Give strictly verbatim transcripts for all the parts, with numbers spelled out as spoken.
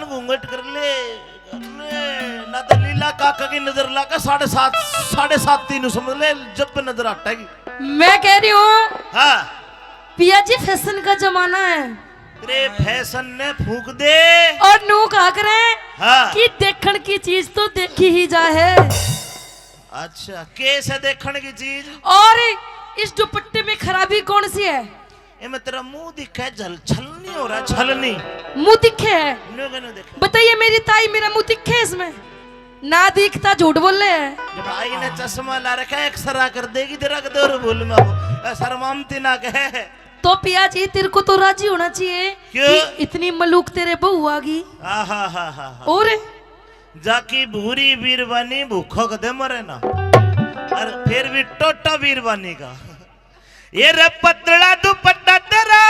घूंघट कर ले, कर ले, ना तो लीला काका की नजर लाके साढ़े सात, साढ़े सात तीन समझ ले, जब पे नजर हटेगी। मैं कह रही हूँ, हाँ। पिया जी, फैशन का जमाना है। तेरे फैशन ने फूंक दे। और नू कहा करे, हाँ। कि देखण की चीज तो देखी ही जा है। अच्छा, कैसे देखण की चीज? और इस दुपट्टे में खराबी कौन सी है? ये मैं तेरा मुंह दिखे, झल, छलनी हो रहा, छलनी। मुंह दिखे है? न्यू के न्यू दिखे। बताइए मेरी ताई, मेरा मुंह दिखे इसमें? ना दिखता, झूठ बोले है। भाई ने चश्मा ला रखा है, एक्सरा कर देगी तेरा, कदे और बोलूंगा वो। ए, शर्मामती ना कहे। तो पिया जी, तेरे को तो राजी होना चाहिए क्यों? कि इतनी मलूक तेरे बहू आ गई। हाँ, हाँ, हाँ, हाँ, हाँ। और? जाकी भूरी बीरबानी भूखो कदे मरे ना। और फिर भी टोटा बीरबानी का। ये रे पतला दुपट्टा तेरा।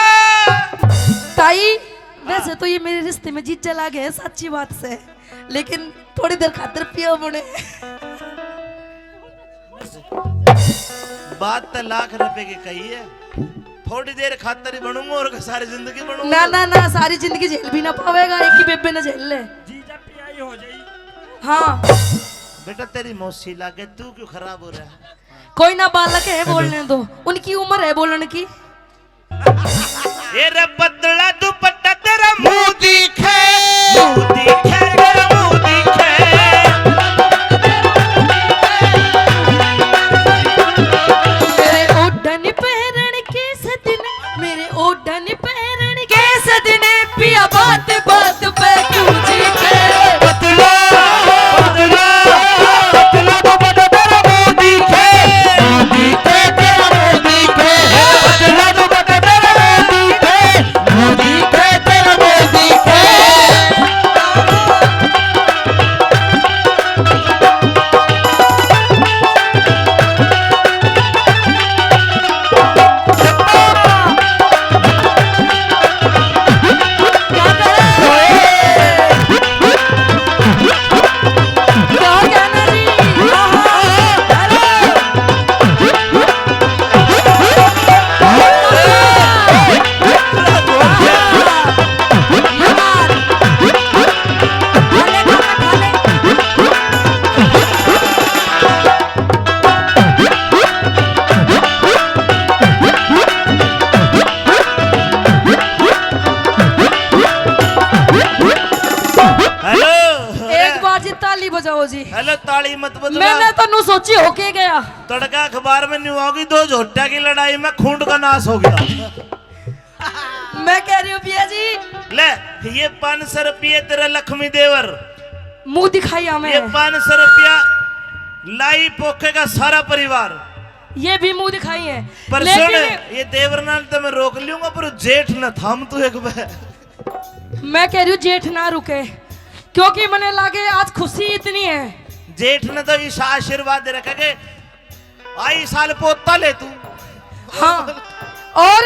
ताई, हाँ। वैसे तो ये मेरे रिश्ते में जीजा लागे है, सच्ची बात से, लेकिन थोड़ी देर खातर पियो बने। बात तो लाख रुपए की कही है, थोड़ी देर खातर ही बनूंगा और सारी जिंदगी बनूंगा। ना, ना, ना, सारी जिंदगी झेल भी ना पावेगा, एक ही बेबे ने झेल ले। जीजा पियाई हो जाई। हाँ। बेटा, तेरी मौसी लागे, तू क्यों खराब हो रहा है? कोई ना, बालक है, बोलने दो, उनकी उम्र है बोलने की। ये रे पतला दुपट्टा तेरा मुंह दिखे, मुंह दिखे, तेरा मुंह दिखे। मेरे ओढ़न पहरण के सदन, मेरे ओढ़न पहरण के सदन, पिया बात बात पे क्यों जी के? पतला, पतला, पतला दुपट्टा तेरा मुंह दिखे, मुंह दिखे, तेरा मुंह दिखे। पतला दुपट्टा तेरा मुंह दिखे, मुंह दिखे, तेरा मुंह दिखे। हेलो। एक बार जी ताली बजाओ जी। हेलो, ताली मत बजा। मैंने तो नू सोची होके गया। तड़का अखबार में न्यू आओगी, दो झोटिया की लड़ाई में खूंट का नाश हो गया। मैं कह रही हूँ पिया जी। ले, ये पाँच सौ रुपये तेरा लक्ष्मी देवर। मुंह दिखाई हमें। ये पाँच सौ रुपया लाई पोके का सारा परिवार। ये भी मुंह दिखाई है। पर सुन, लेकिन ये देवर नाल तो मैं रोक लूंगा, पर जेठ ना थाम तू एक बार। मैं कह रही हूँ जेठ ना रुके, क्योंकि मने लागे आज खुशी इतनी है। जेठ ने तो इस आशीर्वाद रखा के आई साल पोता ले तू। हाँ, और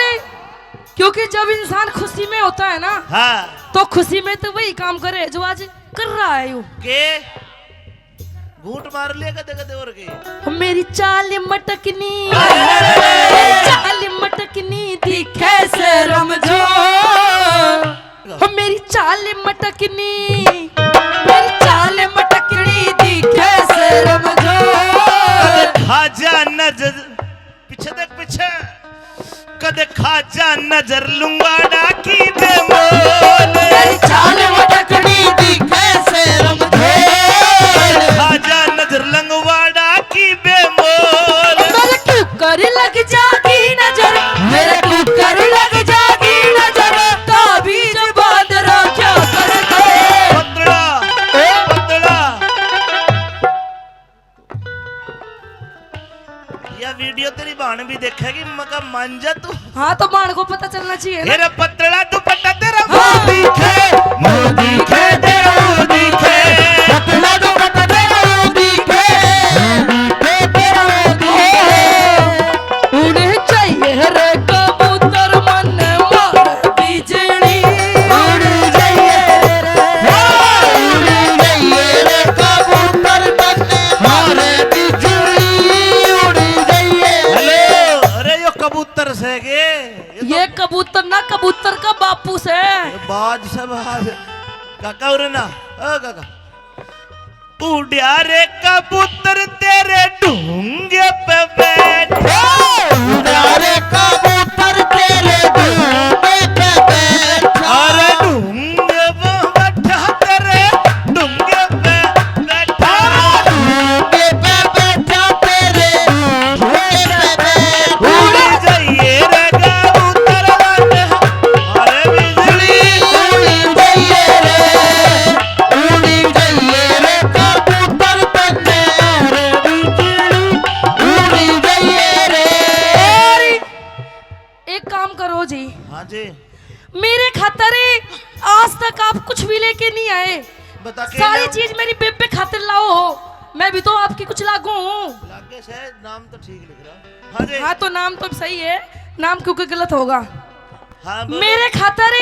क्योंकि जब इंसान खुशी में होता है ना, हाँ। तो खुशी में तो वही काम करे जो आज कर रहा है यू। के? घूंट मार लिया कदे कदे और के। मेरी चाल मटकनी, चाल मटकनी दिखे शर्म जो। हो मेरी चाल मटकनी, मेरी चाल मटकनी दिखे शर्म जो। कदे खा जा नजर, पीछे देख पीछे। कदे खा जा नजर लुंगाड़ा की बेमोल। मेरी चाल मटकनी दिखे शर्म जो। कदे खा जा नजर लंगवाड़ा की बेमोल। मेरे कुकर लग जागी नजर, मेरे कुकर लग जागी नजर, काबीज बांध रखा कर दे। पतला, ए? पतला। या वीडियो तेरी बहन भी देखेगी, मका मान जा तू। हाँ, तो बहन को पता चलना चाहिए ना। तेरा पतला दुपट्टा तेरा हाँ। मोदी खे, मोदी खे, तेरा मोदी खे। पतला दुपट्टा तेरा मोदी खे, मोदी खे, तेरा मोदी खे। उड़ जाइए रे कबूतर मन मार बिजली। उड़ जाइए रे, उड़ जाइए रे कबूतर मन मार बिजली। उड़ जाइए। हेलो, अरे यो कबूतर से के? ये तो ये कबूतर ना, कबूतर का बापू से। ये बाज से बाज। काका उरे ना, ओ काका। उड़्या रे कबूतर तेरे ढूंगे पे बैठा। उड़्या रे कबूतर तेरे ढूंगे पे बैठा। अरे ढूंगे पे बैठा तेरे, ढूंगे पे बैठा। ढूंगे पे बैठा तेरे, ढूंगे पे बैठा। उड़ी जाइए रे कबूतर। अरे बिजली उड़ी जाइए रे, उड़ी जाइए रे कबूतर तन्ने। अरे बिजली उड़ी जाइए रे। एक काम करो जी। हाँ जी। मेरे खातर आज तक आप कुछ भी लेके नहीं आए। बता के सारी लाऊं? चीज मेरी बेबे खातिर लाओ हो, मैं भी तो आपकी कुछ लागू हूँ। लागे से नाम तो ठीक लिख रहा। हाँ जी। हाँ, तो नाम तो सही है, नाम क्योंकि गलत होगा। हाँ, बोलो। मेरे खातर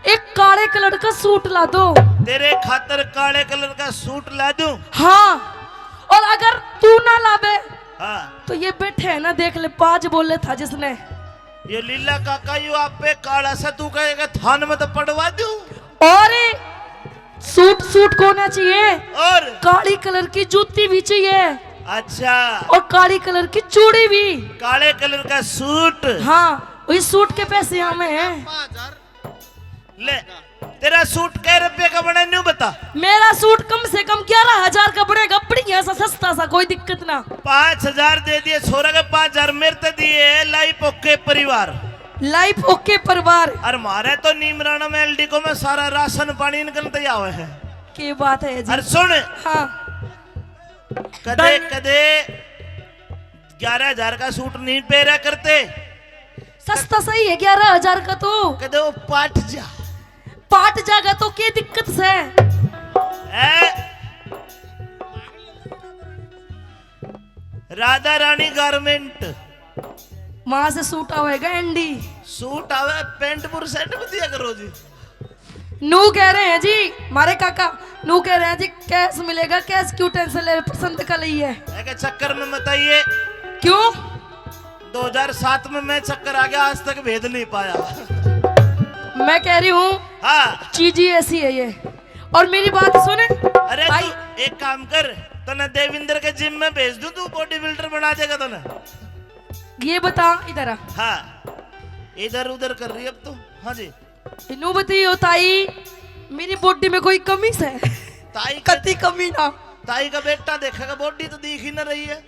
एक काले कलर का सूट ला दो। तेरे खातर काले कलर का सूट ला दूं? हाँ, और अगर तू ना लावे, हाँ। तो ये बैठे है ना, देख ले, पाँच बोले था जिसने। ये लीला काका, यू आप पे काला सा, तू कहेगा थान में तो पड़वा दूं। और सूट, सूट होना चाहिए, और काली कलर की जूती भी चाहिए। अच्छा। और काली कलर की चूड़ी भी। काले कलर का सूट। हाँ, वही सूट के पैसे हमें हैं। ले, तेरा सूट कै रुपये का बना, न्यू बता। मेरा सूट कम से कम ग्यारह हजार का बनेगा, बढ़िया सा, सस्ता सा, कोई दिक्कत ना। पाँच हजार दे दिए छोरा के, पाँच हजार मेरे ते दिए, लाइफ ओके परिवार। लाइफ ओके परिवार। और मारे तो नीमराना में एलडी को में सारा राशन पानी इनकन तैयार हुए है। के बात है जी। और सुन। हाँ। कदे, कदे ग्यारह हजार का सूट नहीं पहरा करते। सस्ता सही है ग्यारह हजार का तो। कदे वो पाट जा। पाट जागा तो के दिक्कत से? ए? राधा रानी गारमेंट। वहां से सूट आवेगा एंडी। सूट आवे, पैंट पुर सेट भी दिया करो जी। नू कह रहे हैं जी, मारे काका, नू कह रहे हैं जी, कैश मिलेगा, कैश क्यों टेंशन ले रहे, पसंद का लई है। ऐ के चक्कर में मत आइए। क्यों? दो हज़ार सात में मैं चक्कर आ गया, आज तक भेद नहीं पाया। मैं कह रही हूँ, हाँ। चीज ही ऐसी है ये। और मेरी बात सुन। अरे भाई, तू एक काम कर, तने देविंदर के जिम में भेज दूं, तू बॉडी बिल्डर बना देगा तने। ये बता इधर आ। हाँ, इधर उधर कर रही अब तो। हाँ जी। इनू बताइयो ताई, मेरी बॉडी में कोई कमी से? ताई का कति कमी ना। ताई का बेटा देखेगा, बॉडी तो दिख ही ना रही है।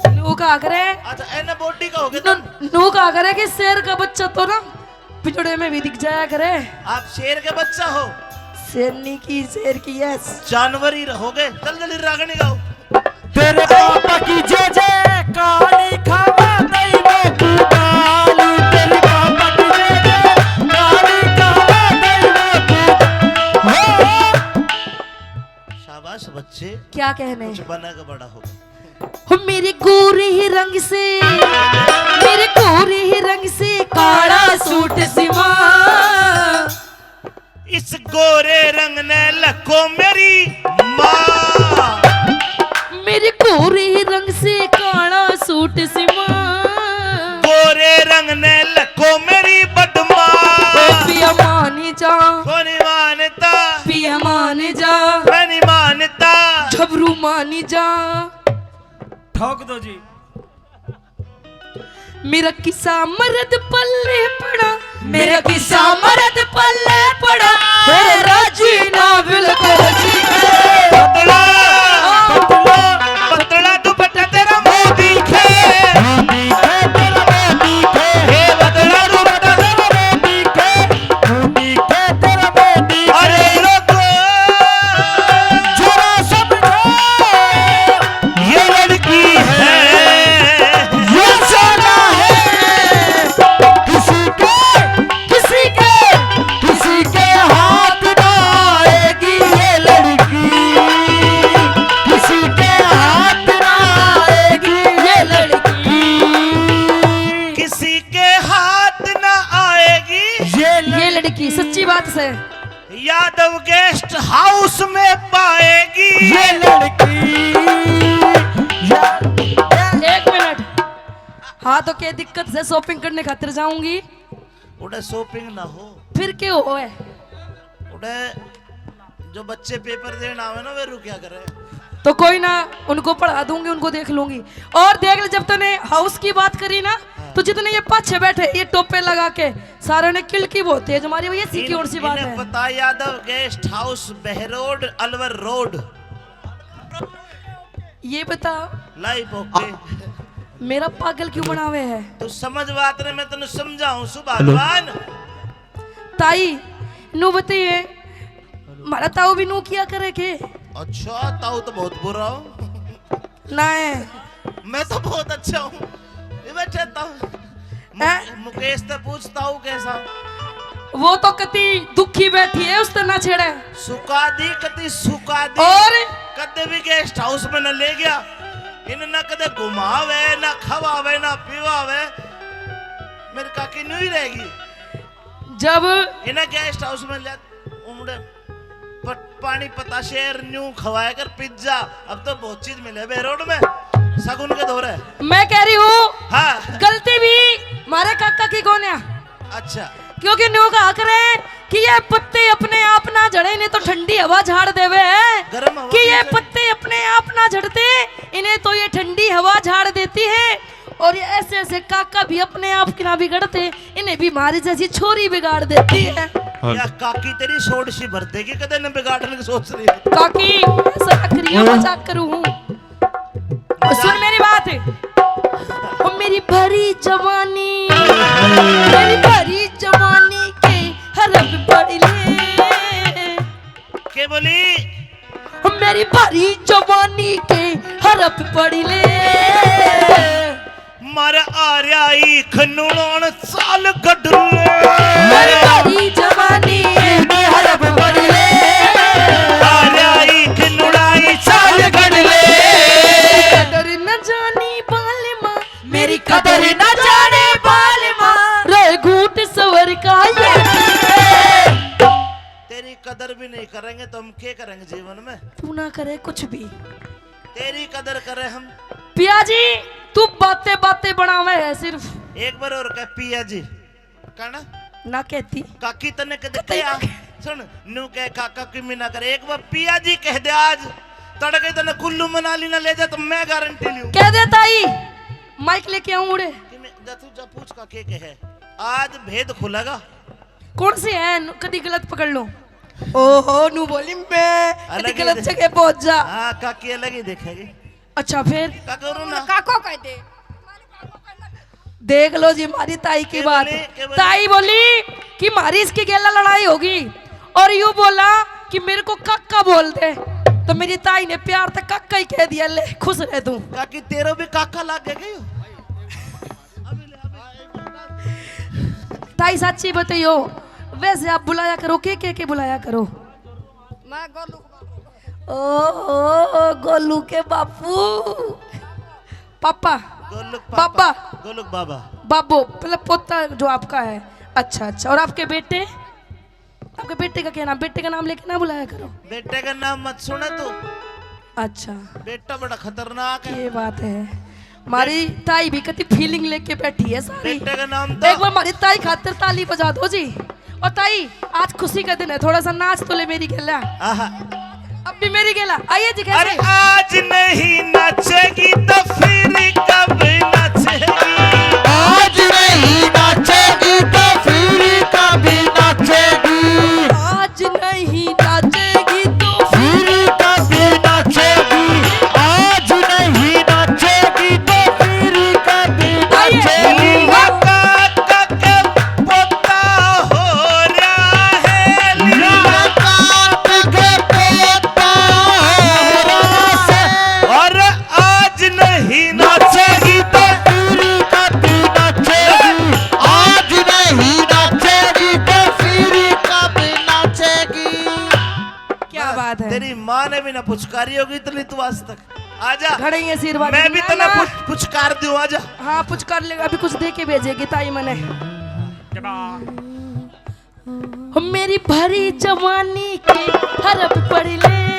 नू कहा करे। अच्छा, एने बॉडी का हो गया नू, तो? नू कहा करे कि शेर का बच्चा तो ना पिंजड़े में भी दिख जाया करे। आप शेर के बच्चा हो? शेरनी की, शेर की, यस। जानवर ही रहोगे। चल जल्दी रागनी गाओ। तेरे पापा की जय जय, काली खावा दैवो तू काली, तेरे पापा की जय जय, काली खावा दैवो तू। हो। शाबाश बच्चे। क्या कहने? कुछ बनेगा बड़ा होगा। हो मेरे गोरे ही रंग से, मेरे गोरे ही रंग से काला सूट सिवा। इस गोरे रंग ने लको मेरी माँ। मेरे गोरे रंग से काला सूट सिवा। गोरे रंग ने लको मेरी बदमाश। ओ पिया मानी जा। कोनी मानता। पिया मानी जा। मैं नहीं मानता। झबरू मानी जा। ठोक दो जी। मेरा किसा मर्द पल्ले पड़ा, मेरा किसा मर्द पल्ले पड़ा, मेरे राजी ना बिल्कुल जी। पतला, पतला, पतला दुपट्टा तेरा मोदी खे। मोदी खे, तेरा मोदी खे। हे पतला दुपट्टा तेरा मोदी खे। मोदी खे, तेरा मोदी खे। अरे रुको। जरा समझो। ये लड़की है, ये सोना है। किसी के, किसी के, किसी के हाथ ना आएगी ये लड़की, किसी के हाथ ना आएगी ये लड़की। किसी के हाथ ना आएगी ये लड़की। ये लड़की, सच्ची बात से। यादव गेस्ट हाउस में पाएगी ये लड़की। या, या। एक मिनट। हाँ, तो के दिक्कत से शॉपिंग करने खातिर जाऊंगी? उड़े शॉपिंग ना हो। फिर के हो है? मैं जो बच्चे पेपर देने आवे ना, वे रुक्या करे। तो कोई ना, उनको पढ़ा दूंगी, उनको देख लूंगी। और देख ले, जब तूने हाउस की बात करी ना, तो जितने ये पाछे बैठे, ये टोपे लगा के, सारे ने किलकी बहुत तेज मारी। ये सीखी कौन सी बात है? पता यादव, गेस्ट हाउस, बहरोड, अलवर रोड। ये बता, लाइव ओके। मेरा पागल क्यों बनावे है? तू समझ बात ने, मैं तन्ने समझाऊं सु भगवान। ताई, नू बताइए, म्हारा ताऊ भी नू किया करे के? अच्छा, ताऊ तो बहुत बुरा हो। ना है। मैं तो बहुत अच्छा हूँ। ये बैठे ताऊ। मु-, हैं? मुकेश ते पूछ ताऊ कैसा? वो तो कती दुखी बैठी है, उसते ना छेड़े। सुखा दी, कती सुखा दी। और? कदे भी गेस्ट हाउस में न ले गया। इन ना कदे घुमावे, ना खवावे, ना पिवावे। मेरी काकी न्यू ही रहेगी। जब इन्हें गेस्ट हाउस में ले उमड़े प-, पानी पता शेर न्यू खवाया कर पिज्जा। अब तो बहुत चीज मिले बे रोड में, सगुन के दौर है। मैं कह रही हूँ, हाँ। गलती भी मारे काका की कोन्या। अच्छा। क्योंकि न्यू कहा करे कि ये पत्ते अपने आप ना झड़े, नहीं तो ठंडी हवा झाड़ देवे है। गर्म हवा कि ये पीछे। पत्ते अपने आप ना झड़ते, इन्हें तो ये ठंडी हवा झाड़ देती है। और ये ऐसे ऐसे काका भी अपने आप की ना बिगड़ते, इन्हें भी मारी जैसी छोरी बिगाड़ देती है। हाँ। या काकी तेरी सोड सी भर देगी, कदे न बिगाड़ने की सोच रही है। काकी, ऐसा रख रही हूँ, मजाक करूँ हूँ। और सुन मेरी बात, ओ मेरी भरी जवानी, मेरी भरी जवानी के हरफ पढ़ ले। के बोली? ओ मेरी भरी जवानी के हरफ पढ़ ले। मार आ रहा ईख नुड़ान साल गडले। मेरी भरी जवानी के हरफ पढ़ ले। आ रहा ईख नुड़ाई साल गडले। कदर न जानी बालमा, मेरी कदर न जाने बालमा। रे घूट सवर का ये। तेरी कदर भी नहीं करेंगे तो हम क्या करेंगे जीवन में? तू ना करे कुछ भी। तेरी कदर करे हम। पिया जी, तू बातें बातें बनावे है सिर्फ। एक बार और कह, पिया जी। कहना? ना कहती। काकी तन्ने कदे कतई कहा? ना कह- सुन, न्यू कह, काका की मी ना करे। एक बार पिया जी कह दे आज, तड़के तन्ने कुल्लू मनाली ना ले जा तो मैं गारंटी लूं। कह दे ताई, माइक लेके आऊं उड़े। कि मैं, जा तू जा पूछ काके कहे। आज भेद खुलेगा। कौन से हैं? कदी गलत पकड़ लो। ओहो, नू बोली मैं, कदी अलग ही गलत दे- जगह पहुंच जा। हाँ, काकी अलग ही देखेगी। अच्छा, फिर? का करूँ ना? काको कह दे। देख लो जी, हमारी ताई की के बात। बोली, के बोली? ताई बोली कि हमारी इसकी गेला लड़ाई होगी और यू बोला कि मेरे को काका बोल दे, तो मेरी ताई ने प्यार से काका ही कह दिया। ले, खुश रह तू। काकी, तेरो भी काका लाग गया क्यों? ताई, साची बताइयो, वैसे आप बुलाया करो, के, के, के बुलाया करो? मैं गोलू के बापू। ओ, ओ, ओ, गोलू के बापू। पापा। गोलू के पापा। बाबा। गोलू के बाबा। बाबू, मतलब पोता जो आपका है। अच्छा, अच्छा। और आपके बेटे? आपके बेटे का क्या नाम? बेटे का नाम लेके ना बुलाया करो। बेटे का नाम मत सुना तू। अच्छा। बेटा बड़ा खतरनाक है। ये बात है। हमारी ताई भी कति फीलिंग लेके बैठी है सारी। बेटे का नाम तो एक बार हमारी ताई खातिर ताली बजा दो जी। और ताई, आज खुशी का दिन है, थोड़ा सा नाच तो ले मेरी गेला। आहा। अब भी मेरी गेला। आइए जी, कैसे? अरे आज नहीं नाचेगी तो फिर कब नाचेगी? आज नहीं नाचेगी तो फिर कब नाचेगी? आज नहीं नाचेगी तो फिर कब नाचेगी? आज नहीं नाचेगी तो फिर कब नाचेगी? काका के पोता हो रहा है। काका के पोता हो रहा है। और आज नहीं नाचेगी तो फिर कब नाचेगी? आज नहीं नाचेगी तो फिर कब नाचेगी? क्या बात है। तेरी माँ ने भी ना पुचकारी होगी इतनी तू आज तक। आजा। खड़े ही आशीर्वाद मैं भी देना। तन्ने पुच-, पुचकार दूं, आजा। हाँ, पुचकार ले, अभी कुछ दे के भेजेगी ताई मने। ओ मेरी भरी जवानी के हरफ पढ़ ले।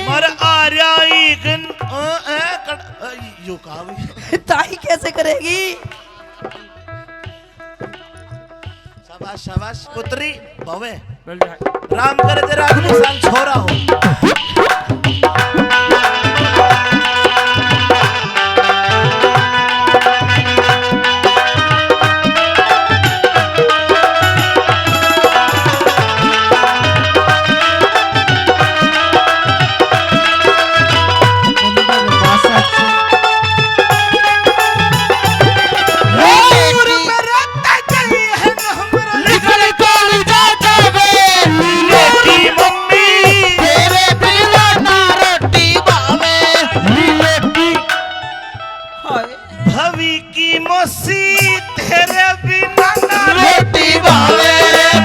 मर आ रहा एक न-, अ, अ, कट-, अ, यो कहा भी। ताई कैसे करेगी? शाबाश, शाबाश, पुत्री, भवे। राम करे तेरा अग्निशान छोरा हो। भवी की मौसी तेरे बिना ना रोटी भावे,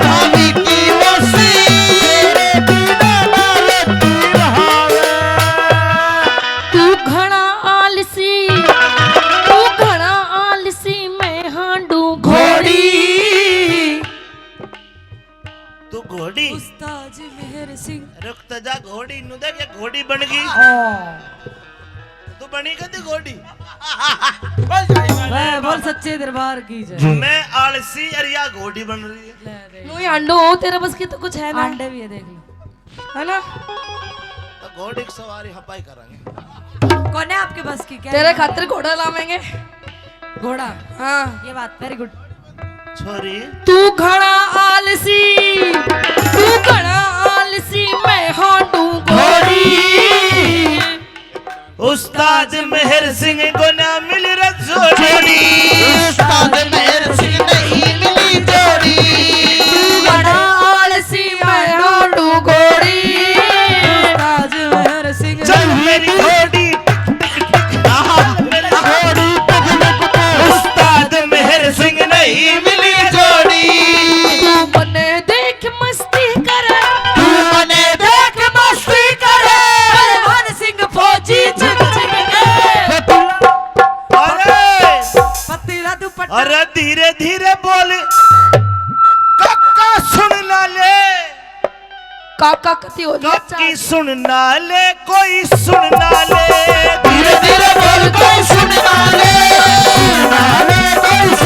भवी की मौसी तेरे बिना ना रोटी भावे। तू घणा आलसी, तू घणा आलसी, मैं हांडू घोड़ी। तू घोड़ी? उस्ताद मेहर सिंह। रुक तो जा, घोड़ी नु देख, ये घोड़ी बन गई। ओ। तू बनी कदी घोड़ी? मैं बोल सच्चे दरबार की जय। मैं आलसी और या घोड़ी बन रही है। ले देख। नू ही हांडू हो, तेरे बस की तो कुछ है ना। हांडे भी है, देख लो। है ना? तो घोड़ी की सवारी हपाई करेंगे। कौन है आपके बस की? क्या तेरे है? खातिर घोड़ा लावेंगे। घोड़ा। हाँ। ये बात, very good। छोरी। तू घणा आलसी, तू घणा आलसी, मैं हांडू घोड़ी। उस्ताद मेहर सिंह को ना मिली रे जोड़ी। उस्ताद मेहर सिंह नहीं मिली जोड़ी। तू घणा आलसी, मैं हांडू घोड़ी। उस्ताद मेहर सिंह चल मेरी घोड़ी। उस्ताद मेहर सिंह नहीं मिली जोड़ी। तू मने देख मस्ती करे, तू मने देख मस्ती करे। पहलवान सिंह फौजी झिक झिक के। अरे, पतला दुपट्टा। अरे धीरे धीरे बोल, काका सुन ना ले। काका कति हो गया? काकी सुन ना ले, कोई सुन ना ले। धीरे धीरे बोल, कोई सुन ना ले। सुन ना ले, कोई